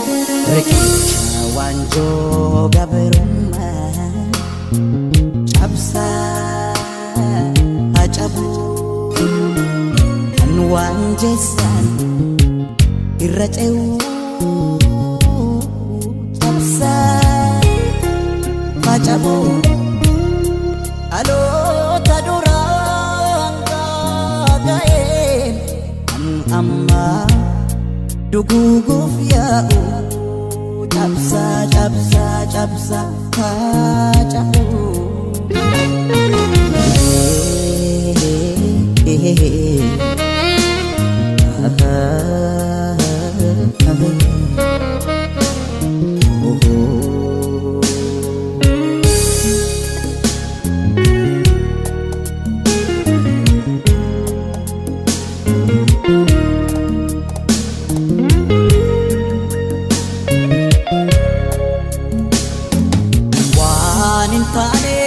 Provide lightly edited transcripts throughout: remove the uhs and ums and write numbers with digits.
Riqicha waanjoo gabrummaa cabsaa hacabu kan waan jeessan irra ce'u cabsaa hacabu dhaloota duraan gaaga'een kan ammaa duguuguuf yaa'u cabsaa cabsaa cabsaa hacabu. Waan hin taane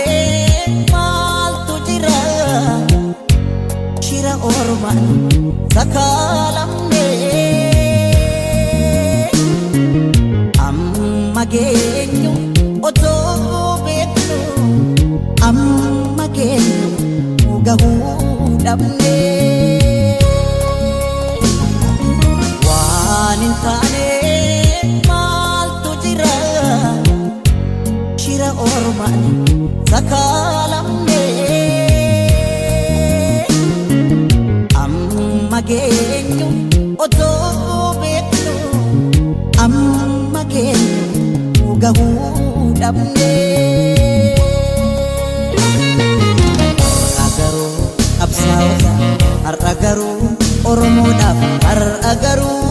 maaltu jira shira ormaan sakaalamne amma geenyu otoo beeknu amma geenyu gahuu dhabne waan hin taane maaltu jira shira ormaan sakaalamne amma geenyu otoo beeknu amma geenyu gahuu dhabne. Har'a garuu qabsaa'ota har'a garuu Oromoodhaaf har'a garuu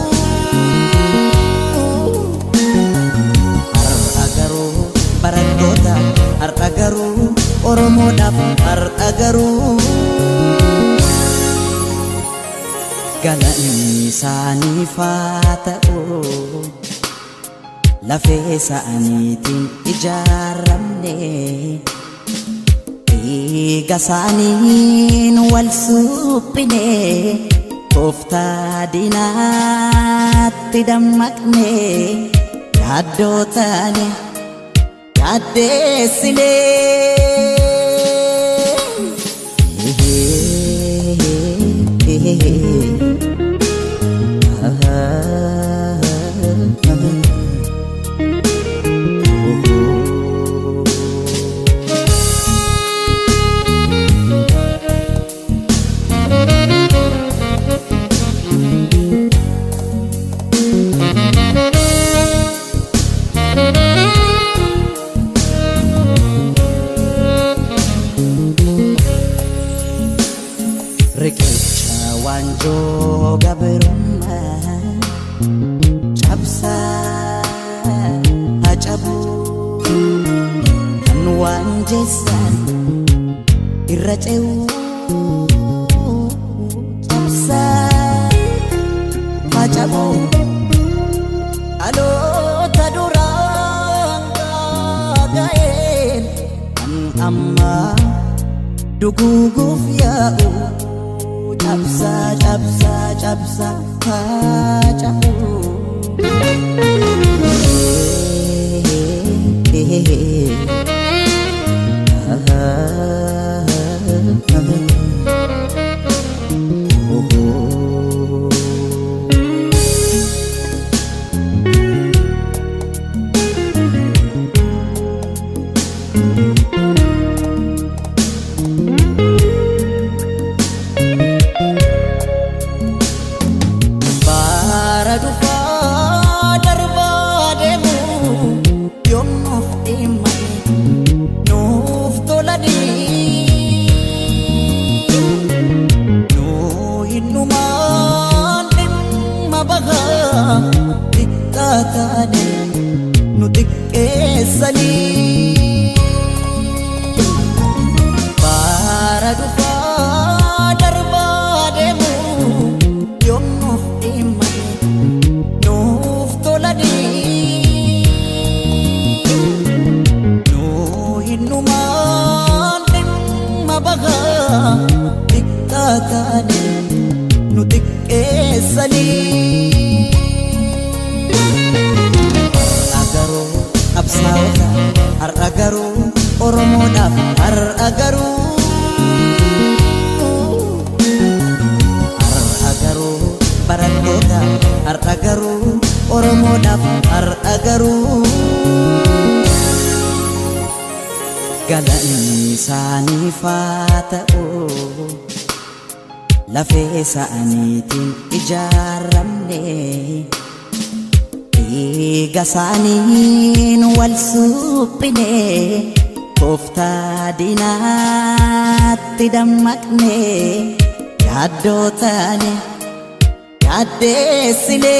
har'a garuu barattoota har'a garuu Oromoodhaaf har'a garuu galanni isaaniif haa ta'u lafee isaaniitiin ijaaramne dhiiga isaaniin wal suphine tooftaa diinaatti dammaqne yaaddoo taane yaaddeessine. Riqicha waanjoo gabrummaa cabsaa hacabu kan waan jeessan irra ce'u cabsaa hacabu dhaloota duraan gaaga'een kan ammaa duguuguuf yaa'u cabsaa cabsaa cabsaa hacabu. Bara dhufaa darbaa deemu yoom nuuf dhimmani nuuf tolanii nuu hinnumaan dhimma bahaa xiqqaa taane nu xiqqeessanii. Bara dhufaa darbaa deemu yoom nuuf dhimmani nuuf tolanii nuu hinnumaan dhimma bahaa xiqqaa taane nu xiqqeessanii. Keessanii. Har'a garuu qabsaa'ota, har'a garuu Oromoodhaaf, har'a garuu. Har'a garuu barattoota, har'a garuu Oromoodhaaf, har'a garuu. Galanni isaaniif haa ta'u, lafee isaaniitiin ijaaramne, dhiiga isaaniin wal suphine, tooftaa diinaatti dammaqne, yaaddoo taane yaaddeessine.